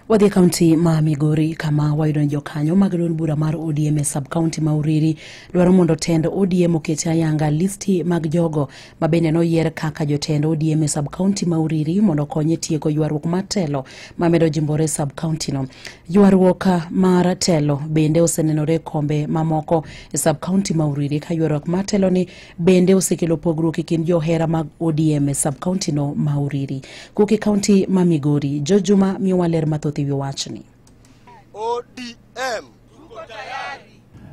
Wadhi e kaunti ma Migori kama wayudo ni jokanyo mag duond bura mar ODM e sub kaunti ma Uriri dwaro mondo tend ODM oket ayanga listi mag jogo ma bende noyier kaka jotend ODM e sub kaunti ma Uriri mondo okony e tieko ywaruok mar telo mamedo jimbore e sub kaunti no. Ywaruok mar telo bende osenenore e kombe mamoko e sub kaunti ma Uriri ka ywaruok mar telo ni bende osekelo pogruok e kind johera mag ODM e sub kaunti no ma Uriri. Kowuok e kaunti ma Migori, George Juma miyowa ler mathoth e wi wachni. ODM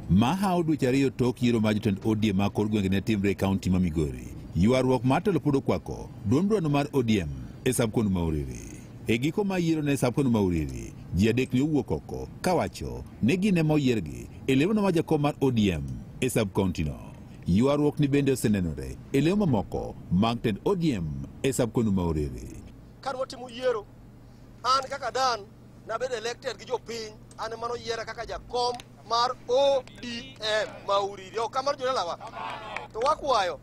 Mahawo dweche ariyo tok yiero mar jotend ODM ma kor gwenge ne timre e kaunti ma Migori. Ywaruok mar telo pod okwako duond burano mar ODM e sub kaunti ma Uriri. E giko mar yiero ne sub kaunti ma Uriri, ji adek ne owuok oko kawacho ni gin ema oyiergi e lemo mar jakom mar ODM e sub kaunti no. Ywaruok ni bende osenenore e lemo mamoko mag tend ODM e sub kaunti ma Uriri. Kane watimo yiero, an kaka Dan nabedo elected gi jopiny, an ema noyiera kaka jakom mar ODM ma Uriri. Ok kamano jodalawa? To wakwayo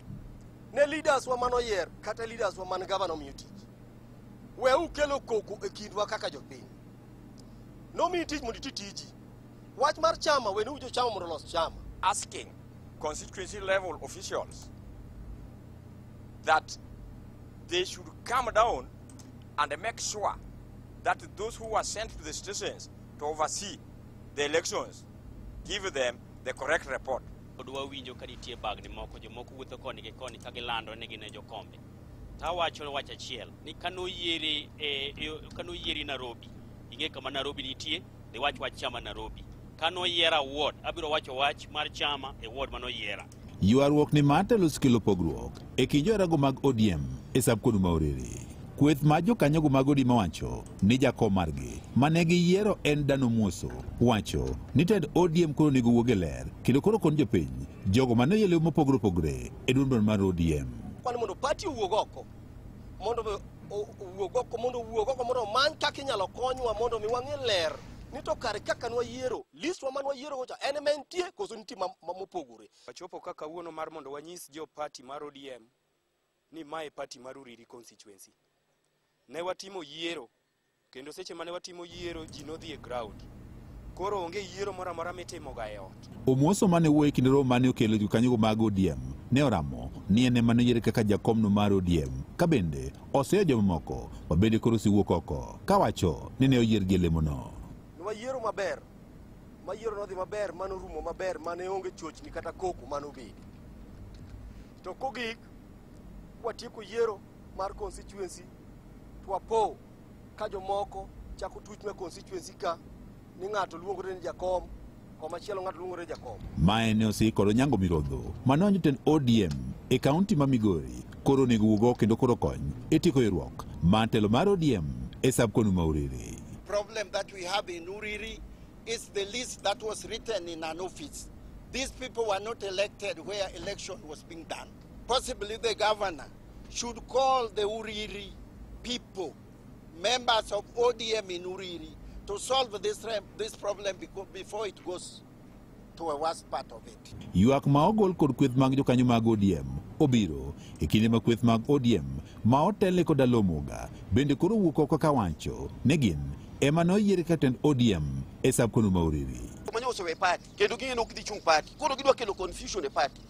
ne leaders wa manoyier kata leaders wa man gavana omiyo tich. We ukelo koko e kindwa kaka jopiny. Nomiyi tich mondo iti tiji. Wach mar chama, wene u jochama mondo olos chama. Asking constituency level officials that they should come down and make sure that those who were sent to the stations to oversee the elections give them the correct report. Pod wawinjo ka nitie bagni moko, jomoko wuotho koni gi koni ka gilando ni gin e jokombe. Tawacho wach achiel ni kanoyieri kanoyieri Nairobi, ing'e kama Nairobi nitie, dhi wach wach chama Nairobi. Kanoyiera ward, abiro wacho wach mar chama e ward manoyiera. Ywaruok ni mar telo osekelo pogruok e kind joherago mag ODM e sub kaunti ma Uriri. Kweth mar jokanyogo mag ODM owacho ni jakom margi mane giyiero en Dan Omuoso wacho ni tend ODM koro onego wuog e ler kendo koro kon jopiny jogo mane oyie lemo mopogore opogore e duond bura mar ODM. Kwani mondo party owuog oko, mondo owuog oko, mondo owuog oko, mondo omany kaka inyalo konywa mondo mi wang'e ler ni to kare kaka nwayiero, list wa mane wayiero go cha en ema entie koso nitie mopogore. Wachopo ka kawuono mar mondo wanyis jo party mar ODM ni mae party mar Uriri constituency. Ne watimo yiero kendo seche mane watimo yiero ji nodhi e ground. Koro onge yiero moro amora mitimoga e ot. Omuoso mane wuoyo e kinde romo mane okelo jokanyogo mag ODM ne oramo ni en ema noyiere kaka jakomno mar ODM ka bende oseyo jomamoko ma bende koro osewuok oko kawacho ni ne oyiergi e lemono. Nwayiero maber, ma yiero nodhi maber, manorumo maber, mane onge chochni kata koko manobedi. To kogik, kwatieko yiero mar constituency, to wapo ka jomoko chako tuch me constituency ka ni ng'ato luongore ni jakom, komachielo ng'ato luongore ni jakom. Mae ne osik kod Onyango Mirodho mane jotend ODM e kaunti ma Migori koro onego wuog oko kendo koro kony e tieko ywaruok mar telo mar ODM e sub kaunti ma Uriri. Problem that we have in Uriri is the list that was written in an office. These people were not elected where election was being done. Possibly the governor should call the Uriri people, members of ODM in Uriri, to solve this problem before it goes to a worst part of it. Ywak ma ogol kod kweth mag jokanyo mag ODM obiro e kinde ma kweth mag ODM ma otelne kod Alomoga bende koro wuok oko kawacho ni gin ema noyier kaka tend ODM e sub kaunti ma Uriri. Manyo osewe party kendo ging'e ni ok gidhi chung' party, koro gidwa kelo confusion e party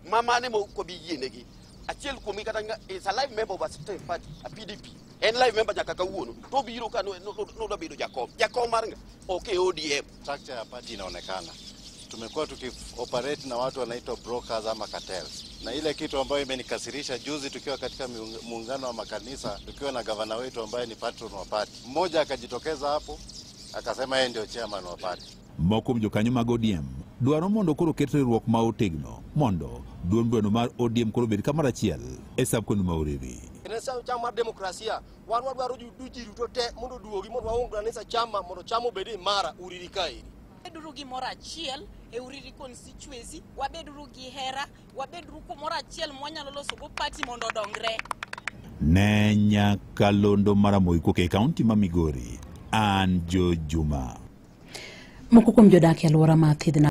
ma mane ma ok wabi yienegi. Achiel kuomgi kata is a live member of a certain party, a PDP. En live member nyaka kawuono to obiro ka nodwa bedo jakom. Jakom mar ng'a? Ok e ODM. Structure ya party inaonekana. Tumekuwa tukioperate na watu wanaitwa brokers ama cartels. Na ile kitu ambayo imenikasirisha juzi tukiwa katika muungano wa makanisa, tukiwa na gavana wetu ambaye ni patron wa party. Mmoja akajitokeza hapo akasema yeye ndio chairman wa party. Moko kuom jokanyo mag ODM dwaro mondo koro ket riwruok ma otegno mondo duond burano mar ODM koro obed kamoro achiel e sub kaunti ma Uriri. En chama mar demokrasia, wan wadwaro ji duto te mondo oduogi mondo waunganisa chama mondo chama obed imara Uriri kaeri. Wabeduru gimoro achiel e Uriri constituency, wabeduru gi hera, wabeduru kumoro achiel mwanyalo loso go party mondo odongre. Ne Nyakalondo Maramogi kowuok e kaunti ma Migori, an Joe Juma. Moko kuom jodak e alwora ma Thidhna